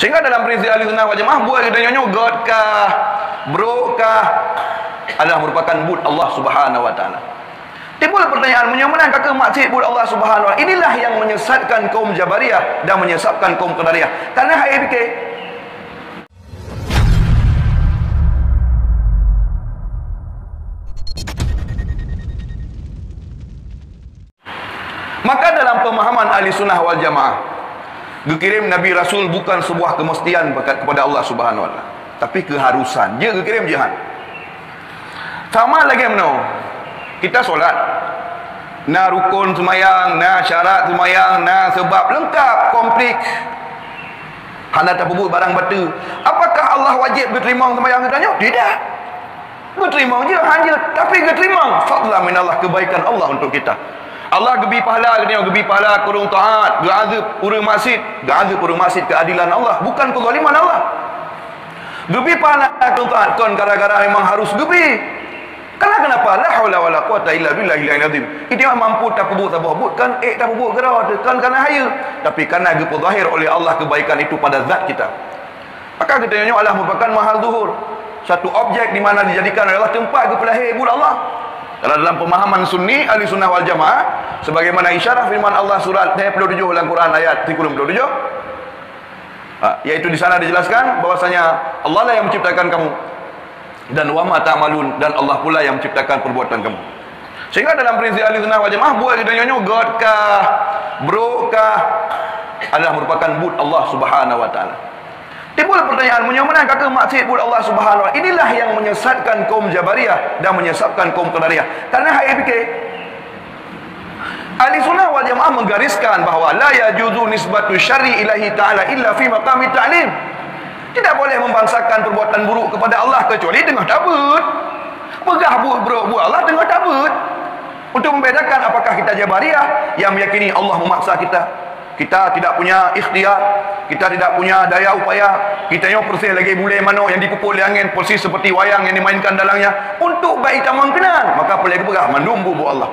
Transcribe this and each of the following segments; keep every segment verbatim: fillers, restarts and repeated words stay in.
Sehingga dalam prinsip Ahli Sunnah wal Jamaah, buet geutanyoe nyoe gét kah, brok kah, adalah merupakan buet Allah Subhanahu wa Taala. Timbul pertanyaan, meunyoe meunan ka keuh maksiat buet Allah Subhanahu wa Taala, inilah yang menyesatkan kaum Jabariyah dan menyesatkan kaum Qadariyah. Karena hai pike, maka dalam pemahaman Ahli Sunnah wal Jamaah, geukirém Nabi Rasul bukan sebuah kemestian kepada Allah Subhanahu wa Taala, tapi keharusan. Jeuet geukirém, jeuet han. Sama lagée meunoe, kita solat, na rukon seumayang, na syarat seumayang, na seubab, leungkab, komplit. Hana tapeubuet barang bateue. Apakah Allah wajéb geuteurimong seumayang geutanyoe? Tidak. Geuteurimong jeuet, han jeuet, tapi geuteurimong fadlan minallah, kebaikan Allah untuk kita. Allah geubri pahala geutanyoe, geubri pahala keu ureuëng taát, geuazeueb ureuëng maksiat, geuazeueb ureuëng maksiat keuadilan Allah, bukan kezaliman Allah. Geubri pahala keu ureuëng taát kon gara-gara memang harus geubri. Karena kenapa? La haula wala quwata illa billahil aliyyil azim. Itu yang mampu tapeubuet saboh buet, kan ék tapeubuet keudroe teuh, kan karena hayeue, tapi karena geupeuzahir oleh Allah kebaikan itu pada zat kita. Maka geutanyoe nyoe adalah merupakan mahal zuhur, satu objek di mana dijadikan adalah tempat geupeulahé buet Allah. Karena dalam pemahaman Sunni, Ahli Sunnah wal Jamaah, sebagaimana isyarah firman Allah surat lima puluh tujuh dalam Quran ayat tiga puluh tujuh, ha, yaitu di sana dijelaskan bahwasanya Allah lah yang menciptakan kamu dan wa ma ta'malun, dan Allah pula yang menciptakan perbuatan kamu. Sehingga dalam prinsip Ahli Sunnah wal Jamaah, buet geutanyoe nyoe gét kah, brok kah, adalah merupakan buet Allah Subhanahu wa Taala. Timbul pertanyaan, meunyoe meunan ka keuh maksiat buet Allah Subhanahu wa Taala, inilah yang menyesatkan kaum Jabariyah dan menyesatkan kaum Qadariyah. Karena hai pike, Ahli Sunnah wal Jamaah menggariskan bahwa la yajuzu nisbatu syarri ilahi ta'ala illa fi maqami ta'lim. Tidak boleh membangsakan perbuatan buruk kepada Allah kecuali teungoh tabeuet. Peugah buet brok buet Allah teungoh tabeuet. Untuk membedakan apakah kita Jabariyah yang meyakini Allah memaksa kita, kita tidak punya ikhtiar, kita tidak punya daya upaya, kita nyoe persis lagée bulée manok yang dipupuk lé angén, persis seperti wayang yang dimainkan dalangnya, untuk bak itamong keunan, maka peulée geupeugah mandum buet-buet Allah.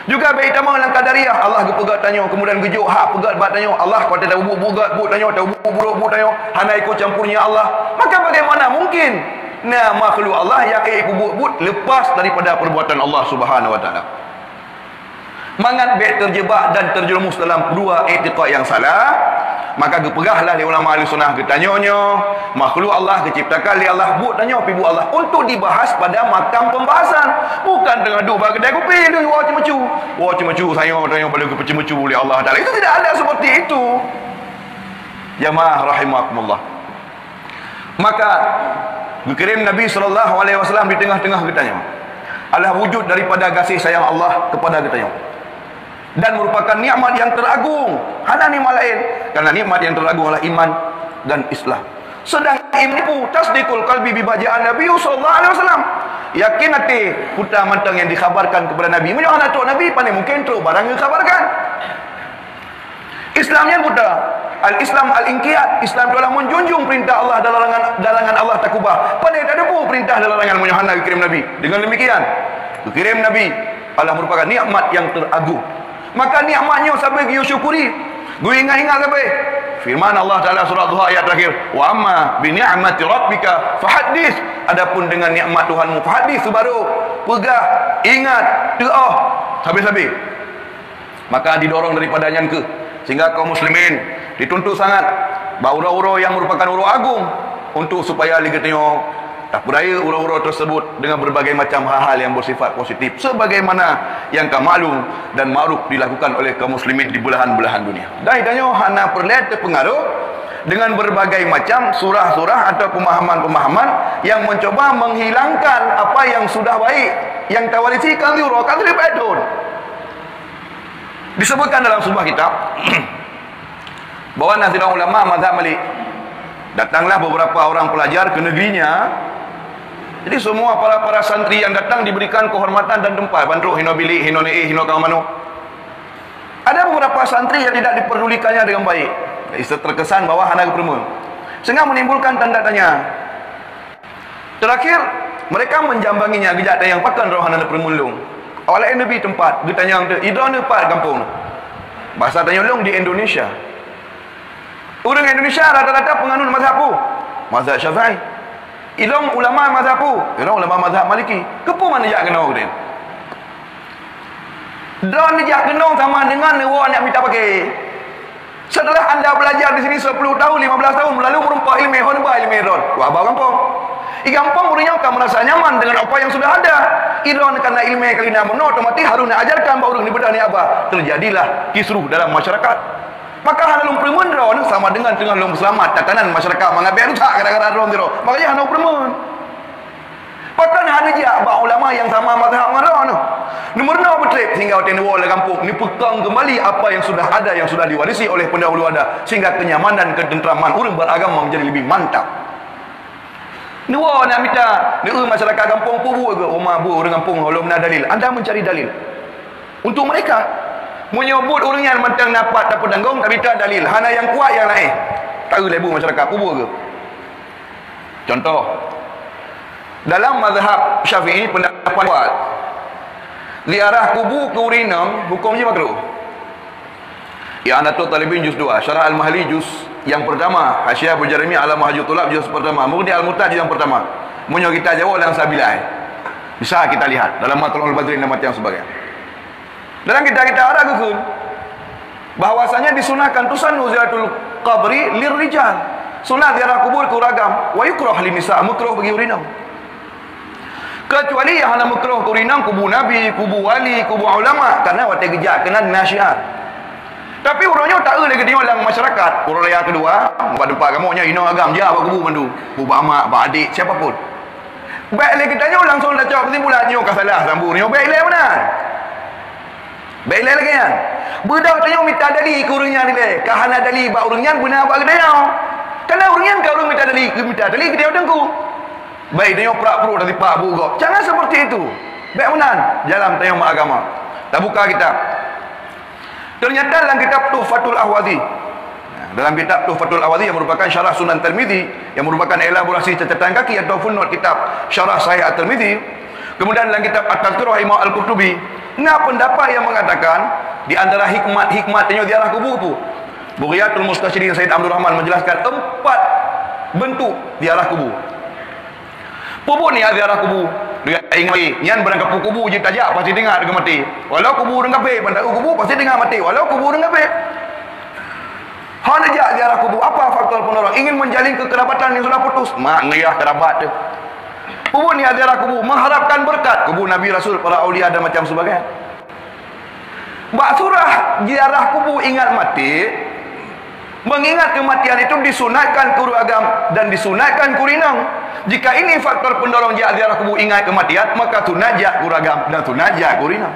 Juga bak itamong lam Qadariyah, Allah geupeugah tanyoe, kemudian geujok hak peugah bak tanyoe, Allah kuat tabuet buet gét buet tanyoe, tabuet burok buet tanyoe, hana ikut campurnya Allah. Maka bagaimana mungkin na makhluk Allah yang ék peubuet buet lepas daripada perbuatan Allah Subhanahu wa Taala? Mangat bék terjebak dan terjerumus dalam dua iktikad yang salah, maka geupeugahlah lé ulama Ahli Sunnah geutanyoe nyoe, makhluk Allah geuciptakan lé Allah, buet tanyoe pih buet Allah, untuk dibahas pada makam pembahasan, bukan teungoh duek bak keudai kupi lheueh woe ceumeucue. Woe ceumeucue, sayoe tanyoe padahai geupeuceumeucue lé Allah Taala. Itu tidak ada seperti itu. Jamaah rahimakumullah. Maka geukirém Nabi sallallahu alaihi wasallam di teungoh-teungoh geutanyoe adalah wujud daripada gaséh sayang Allah kepada geutanyoe dan merupakan nikmat yang teragung, hana nikmat laén, karena nikmat yang teragung adalah iman dan Islam. Sedang iman itu tasdiqul qalbi bima ja'a Nabi sallallahu alaihi wasallam. Yakin até peue mantong nyang dikhabarkan kepada Nabi. Meunyoe hana trok Nabi, pane mungkin trok barang nyang dikhabarkan. Islam nyan peue? Al-Islam al-inqiyad. Islam itu adalah menjunjung perintah Allah dan larangan, dan larangan Allah takubah. Pane tateupeue perintah dan larangan meunyoe hana geukirém Nabi. Dengan demikian, geukirém Nabi adalah merupakan nikmat yang teragung. Maka nikmat nyoe sabe geusyukuri, geuingat-ingat sabe. Firman Allah Taala surat Duha ayat terakhir, "Wa amma bi ni'mati rabbika fahaddits." Adapun dengan nikmat Tuhanmu, fahaddits, baru peugah, ingat, teuoh, sabe-sabe. Maka didorong daripada nyan keuh, sehingga kaum muslimin dituntut sangat bak uroe-uroe yang merupakan uroe agung untuk supaya lé geutanyoe tapeuraya uroe-uroe tersebut dengan berbagai macam hal-hal yang bersifat positif, sebagaimana yang ka maklum dan ma'ruf dilakukan oleh kaum muslimin di belahan-belahan dunia. Dan geutanyoe hana peureulée teupeungaruh dengan berbagai macam surah-surah atau pemahaman-pemahaman yang mencoba menghilangkan apa yang sudah baik, yang tawarisi kan di uroe, kan di Disebutkan dalam sebuah kitab bahwa na sidroe ulama mazhab Malik, datanglah beberapa orang pelajar ke negerinya. Jadi semua para-para santri yang datang diberikan kehormatan dan tempat, ban trok hinoe bilék, hinoe neuéh, hinoe ka manok. Ada beberapa santri yang tidak diperdulikannya dengan baik. Terkesan bahwa hana geupeureumeun. Sehingga menimbulkan tanda tanya. Terakhir, mereka menjambanginya, geujak tanyong, "Pakon droe hana neupeureumeun lôn?" Awak laén neubi teumpat, geutanyong, "Droeneuh pat gampông?" Bahasa tanyoe lôn di Indonesia. Ureuëng Indonesia rata-rata penganut mazhab peue? Mazhab Syafi'i. Ilong ulama mazhab peue? Ilong ulama mazhab Maliki. Keupeue mangat jak keunoe geutanyoe? Droeneuh jak keunoe sama dengan neuwoe aneuk mita paké. Setelah anda belajar di sini sepuluh tahun, lima belas tahun, lalu meureumpok ileumèe, ho neuba ileumèe droeneuh? Wah, bak gampông. Di gampông ureuëng nyoe ka merasa nyaman dengan apa yang sudah ada. Droeneuh kana ileumèe kali na meunoe, otomatis harôh neuajarkan bak ureuëng di beudah ni apa. Terjadilah kisruh dalam masyarakat. Maka hana lôn peureumeun droeneuh sama dengan teungoh lôn peuseulamat tatanan masyarakat mangat bèk rusak gara-gara droeneuh sidroe. Makanya hana lôn peureumeun. Pakon hana jak bak ulama nyang sama mazhab ngon droeneuh? Neumeurunoe beutrép sehingga watèe neuwoe lam gampông, neupeukong keumbali apa yang sudah ada, yang sudah diwarisi oleh pendahulu ada, sehingga kenyamanan, ketentraman ureuëng beragama menjadi lebih mantap. Neuwoe aneuk mita, neueu masyarakat gampông peue buet geuh, uma buet ureuëng gampông holom na dalil. Anda mencari dalil untuk mereka. Meunyoe buet ureuëng nyan mantong na pat tapeutanggong, tamita dalil, hana nyang kuat nyang laén. Taeu lé buet masyarakat peue buet geuh. Contoh, dalam mazhab Syafi'i pendapat kuat, ziarah kubu keu ureuëng inong huköm jih makruh. I'anatul Talibin juz dua, Syarah Al-Mahalli juz yang pertama, Hasyiah Abu Jarmi ala Minhajul Thulab juz pertama, Mughni Al-Muhtaj juz yang pertama. Meunyoe kita jaweueb lam Sabilai, bisa kita lihat dalam Matla'ul Badri dan macam sebagainya. Dalam kitab-kitab Arab geukheun bahwasanya disunahkan tusannu ziyaratul qabri lirrijal. Sunat ziarah kubur keu ureuëng agam, wa yukrah lin nisa, meukruh bagi ureuëng inong. Kecuali nyang hana meukruh keu ureuëng inong kubu nabi, kubu wali, kubu ulama, karena watèe geujak keunan na syiar. Tapi uroe nyoe taeu lé geutanyoe lam masyarakat, uroe raya keudua, bak teumpat kamoe nyoe inong agam jak bak kubu mandum, bak mak, bak adik, siapa pun. Bèk lé geutanyoe langsung tacok keusimpulan nyoe ka salah sambu nyoe, bèk ilèe meunan. Bèk ilèe lagèe nyan. Beudôh tanyoe mita dali keu ureuëng nyan ilèe, ka hana dali bak ureuëng nyan beuna bak geutanyoe. Karena ureuëng nyan ka ureuëng mita dali, geumita dali geutanyoe teungku. Bèk tanyoe prak-pruek tasipak bu gob. Jangan seperti itu. Bèk meunan jalan tanyoe meuagama. Tabuka kitab. Ternyata dalam kitab Tuhfatul Ahwazi, dalam kitab Tuhfatul Ahwazi yang merupakan syarah Sunan Tirmizi, yang merupakan elaborasi catatan kaki atau footnote kitab Syarah Sahih At-Tirmizi, kemudian dalam kitab At-Tazkirah Imam Al-Qurtubi, na pendapat yang mengatakan di antara hikmat-hikmat tanyoe ziarah kubu tu, Bughyatul Mustasyirin Said Abdul Rahman menjelaskan empat bentuk ziarah kubu. Peue buet niat ziarah kubu? Ingat, nyan barang kapeue kubu jih tajak pasti teuingat keu maté. Walau kubu ureuëng kafé, ban taeu kubu pasti teuingat maté. Walau kubu ureuëng kafé. Hana jak ziarah kubu. Apa faktor pendorong? Ingin menjalin kekerabatan yang sudah putus. Mak ngayah kerabat tu. Peue buet niat ziarah kubu? Mengharapkan berkat kubu nabi, rasul, para aulia dan macam sebagainya. Bak surah ziarah kubu ingat maté, mengingat kematian itu disunatkan keu ureuëng agam dan disunatkan keu ureuëng inong. Jika ini faktor pendorong jak ziarah kubu ingat kematian, maka sunat jak keu ureuëng agam dan sunat jak keu ureuëng inong.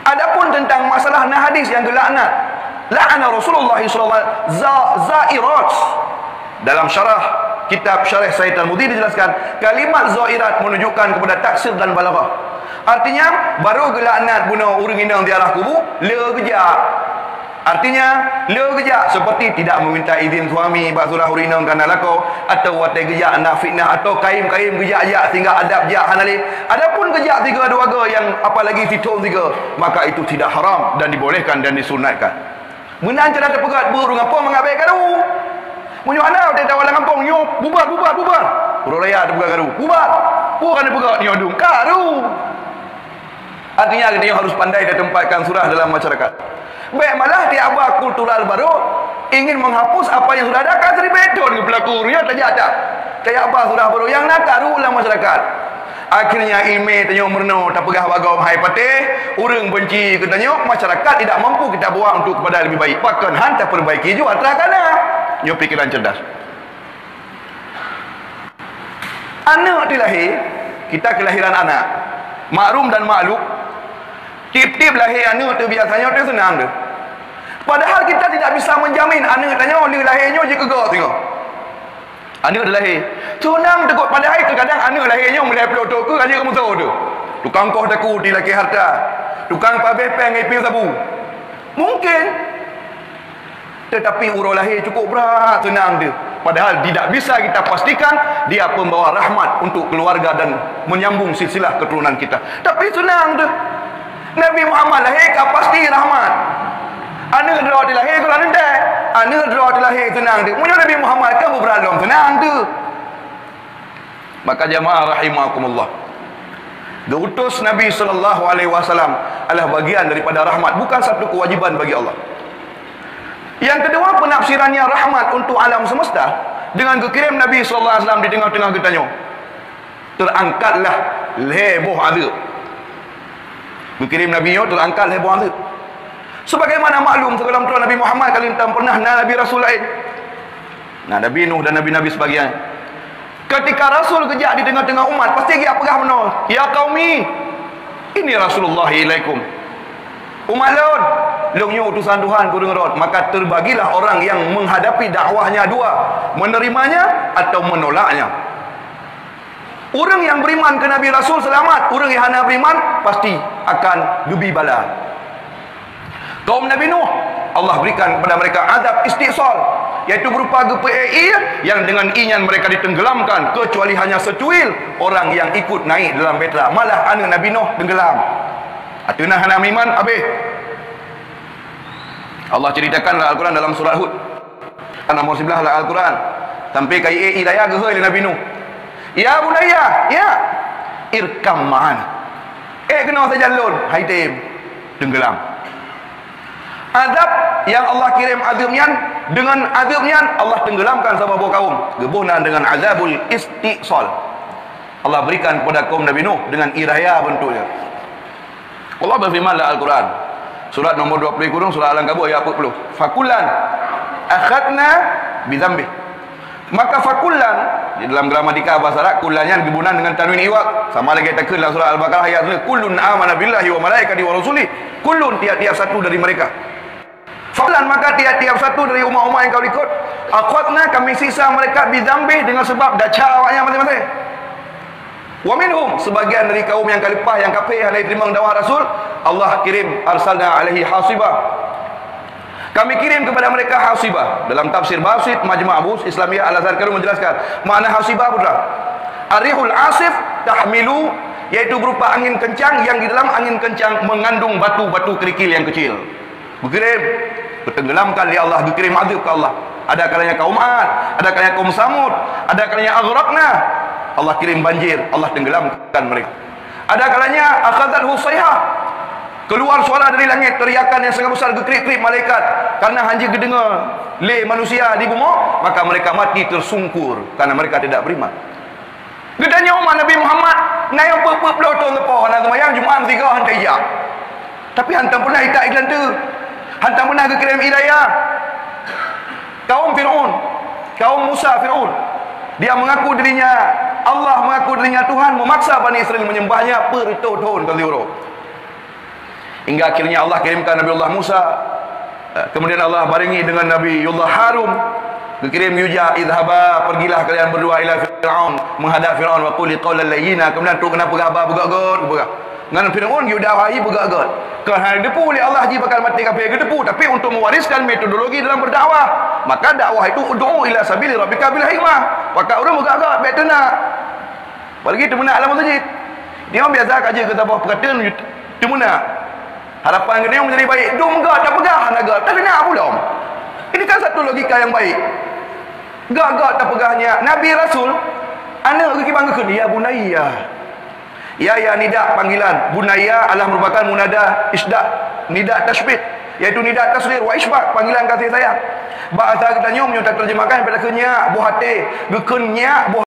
Adapun tentang masalah na hadis yang geulaknat, la'ana Rasulullah sallallahu alaihi wasallam za-, zairat. Dalam syarah kitab Syarah Sahih Tirmizi dijelaskan, kalimat zairat menunjukkan kepada taksir dan balaghah. Artinya, barô geulaknat bunoe ureuëng inong ziarah kubu, le geujak. Artinya, le geujak seperti tidak meminta izin suami bak surah ureuëng inong kana lakoe, atau watèe geujak na fitnah, atau kayém-kayém geujak-jak sehingga adab jak hana lé. Adapun geujak sigoe dua goe nyang apalagi sithôn sigoe, maka itu tidak haram dan dibolehkan dan disunatkan. Meunan cara teupeugah beu ureuëng gampông mangat bèk karu. Meunyoe hana, watèe tawa lam gampông nyoe, bubar, bubar, bubar. Uroe raya teupeugah karu, bubar. Peue ka neupeugah nyoe dum karu. Artinya, geutanyoe harus pandai dan tempatkan surah dalam masyarakat. Bèk malah tiaba kultural barô ingin menghapus apa yang sudah ada, ka siribèe thôn geupeulaku, nyoe tajak that. Tajaba surah barô nyang na karu lam masyarakat. Akhirnya ileumèe tanyoe meurunoe tapeugah bak gob hai patéh, ureuëng beunci keu tanyoe, masyarakat tidak mampu kita bawa untuk kepada lebih baik, bahkan han tapeurbaiki jua atra kana. Nyoe pikiran cerdas. Aneuëk dilahé, kita kelahiran anak. Maklum dan maklum, tiep-tiep lahé aneuëk tu biasanya tu senang tu. Padahal kita tidak bisa menjamin aneuëk tanyoe lheueh lahé nyoe jikeugok singoh. Aneuëk dilahé. Tunang teukot padahai keukadang aneuëk lahé nyoe meulai ploh toke hana keumeuso tu. Tukang koh taku di lakée harta. Tukang pabeh péng ngon ipin sabu. Mungkin. Tetapi uroe lahé cukup brat tunang tu. Padahal tidak bisa kita pastikan dia pembawa rahmat untuk keluarga dan menyambung silsilah keturunan kita. Tapi tunang tu. Nabi Muhammad lahé ka pasti rahmat. Aneuk droe teuh lahé gohlom teuntèe. Aneuk droe teuh lahé seunang teuh. Meunyoe Nabi Muhammad kan beubrat lom seunang teuh. Maka jamaah rahimakumullah, geuutus Nabi sallallahu alaihi wasallam adalah bagian daripada rahmat, bukan satu kewajiban bagi Allah. Yang kedua, penafsirannya rahmat untuk alam semesta dengan geukirim Nabi sallallahu alaihi wasallam di tengah-tengah geutanyoe. Teurangkatlah lhèe boh azeub. Geukirim Nabi nyoe teurangkat lhèe boh azeub. Sebagaimana maklum, sebelum troh Nabi Muhammad ka lintang pernah na nabi rasul laén. Na Nabi Nuh dan nabi-nabi sebagian. Ketika rasul geujak di tengah-tengah umat, pasti geujak peugah bunoe, "Ya qaumi, inni rasulullah ilaikum." Umat lôn, lôn nyoe utusan Tuhan keu ureuëng rot. Maka terbagilah orang yang menghadapi dakwahnya dua, menerimanya atau menolaknya. Ureuëng nyang beriman keu Nabi Rasul seulamat, ureuëng nyang hana beriman pasti akan geubri bala. Kaum Nabi Nuh, Allah berikan kepada mereka azab istisal, yaitu berupa geupeuék ié yang dengan ié nyan mereka ditenggelamkan, kecuali hanya secuil orang yang ikut naik dalam bahtera, malah aneuk Nabi Nuh tenggelam. Ateueh na hana beriman, habéh. Allah ceritakan dalam Al-Quran dalam surat Hud. Nomor sebelas lam Al-Quran. Sampai ka ié ié dayah geuhôi lé Nabi Nuh. "Ya bunayya, ya, irkam ma'ana." "Eh, keunoe sajan lôn," hai tem, tenggelam. Azab yang Allah kirim azab nyan, dengan azab nyan Allah tenggelamkan saboh boh kaum. Geuboh nan dengan azabul istisal. Allah berikan kepada kaum Nabi Nuh dengan ié dayah bentuknya. Allah berfirman dalam Al-Quran, surat nomor dua puluh kurung, surat Al-Ankabut ayat empat puluh. "Fakullan akhadna bidzambih." Maka fakullan, di dalam gramatika bahasa Arab, kullan nyan geuboh nan dengan tanwin iwad. Sama lagée takheun dalam surat Al-Baqarah ayat sembilan, "Kullun amana billahi wa malaikatihi wa rusulihi." Kullun, tiap-tiap satu dari mereka. Fakullan, maka tiap-tiap satu dari umat-umat yang kau ikut, akhadna, kami siksa mereka, bidzambih, dengan sebab desya awaknya masing-masing. Wa minhum, sebagian dari kaum yang ka leupah, yang kafé, hana terima dakwah Rasul, Allah kirim, arsalna alaihi hasiba. Kami kirim kepada mereka hasiba. Dalam tafsir Basit, Majma' Buhus Islamiyah Al-Azhar Karim menjelaskan, makna hasiba putra. Ar-rihul asif tahmilu, yaitu berupa angin kencang yang di dalam angin kencang mengandung batu-batu kerikil yang kecil. Geukirim, geutenggelamkan lé Allah, geukirim azab keu Allah. Ada kalanya kaum Ad, ada kalanya kaum Samud, ada kalanya aghraqna. Allah kirim banjir, Allah tenggelamkan mereka. Ada kalanya akhadhathu shaihah. Keluar suara dari langit, teriakan yang sangat besar, geukrik-krik malaikat. Karena hana geudeungoe lé manusia di bumoe, maka mereka mati tersungkur karena mereka tidak beriman. Geutanyoe umat Nabi Muhammad, na nyang peuet-peuet ploh thon leupah hana seumayang, Jumat, Sigoe han tajak. Tapi hantom pernah itak iklan tu. Hantom pernah geukirém ié dayah. Kaum Fir'aun, kaum Musa Fir'aun. Dia mengaku dirinya Allah, mengaku dirinya Tuhan, memaksa Bani Israel menyembahnya peuet reutôh thon ka siuroe. Hingga akhirnya Allah kirimkan Nabiullah Musa. Eh, kemudian Allah barengi dengan Nabiullah Harun. Geukirim, "Yauja, idhaba, pergilah kalian berdua ila Fir'aun, menghadap Fir'aun, wa quli qaulan layyina." Kemudian trok keunan peugah haba beugét-gét, peugah. Ngon Fir'aun geuyue dakwahi beugét-gét. Keu hana geuteupeue lé Allah jih bakal maté kafé, geuteupeue, tapi untuk mewariskan metodologi dalam berdakwah, maka dakwah itu ud'u ila sabili rabbika bil hikmah. Pakat ureuëng beugét-gét, bék teunak. Apalagi teumeunak lam masjid. Dia biasa ka jeuet keu saboh peukatan teumeunak. Harapan geutanyoe menjadi baik. Dum gét tapeugah hana gét, tapi na pulom. Ini kan satu logika yang baik. Gét-gét tapeugah nyan. Nabi Rasul, aneuk geukiban geukheun, "Ya bunayya." Ya, ya, nida panggilan. Bunayya adalah merupakan munada isda, nida tasbih, yaitu nida tasghir wa isfaq, panggilan kasih sayang. Bahasa geutanyoe meunyoe taterjemahkan pada keu nyak, boh até, geukheun nyak, boh